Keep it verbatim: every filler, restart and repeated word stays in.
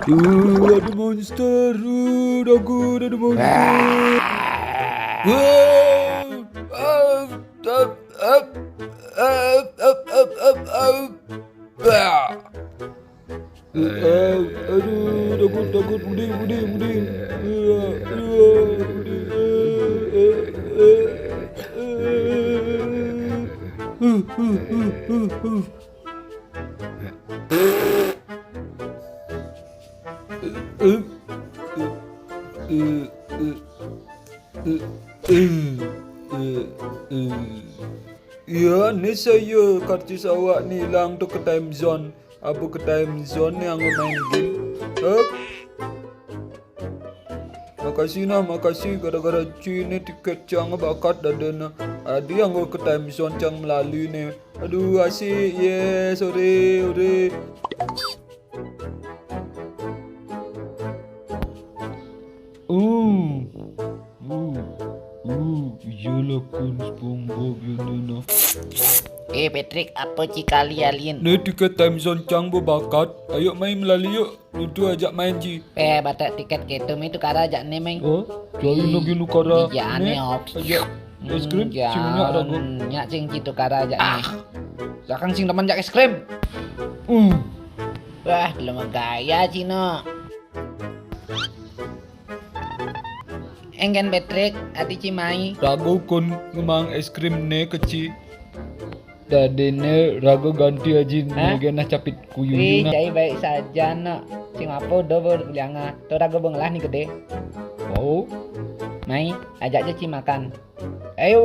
Uh, ada monster. Uh, takut, ada monster. Wah. Wah. Ah, ah, ah, ah, ah, ah, ah. Wah. Uh, ah, aduh, takut, takut, puding, puding, puding. Uh, uh, puding. Uh, uh, uh, uh. Uh, uh, uh, uh, uh. Ya, ne saya karcis awak ne ilang tu ke time zone. Apa ke time zone ne anggo main game? Hop. Makasih nah, makasih gara-gara ci ne tiket cang bakat dada ne. Adi anggo ke time zone cang melalui ne. Aduh, asik. Yes, ore, ore. Uh, uh, uh, iyalah kun SpongeBob ya nana. Eh, Patrick, apa ci kali alien? Ne tiket time zone cang bakat. Ayo main melalui yuk. Itu ajak main ci. Eh, batak tiket ketu mi tukara ajak ne main. Oh, cari lagi nukara. Iya, ne aneh, op. Ajak es krim, hmm, sing nyak ragu. Nyak sing ci tukara ajak ne. Zakang sing teman ajak es krim. Uh. Wah, belum gaya Cino. Enggen Patrick, ati ci mai. Ragu kun ngemang es krim ne keci. Tadi ne ragu ganti aji. Hah? Ne genah capit kuyu. Wih, na. Cai baik saja no. Sing apa do berlianga. To ragu bengelah ni gede. Oh. Mai, ajak aja ci makan. Ayo.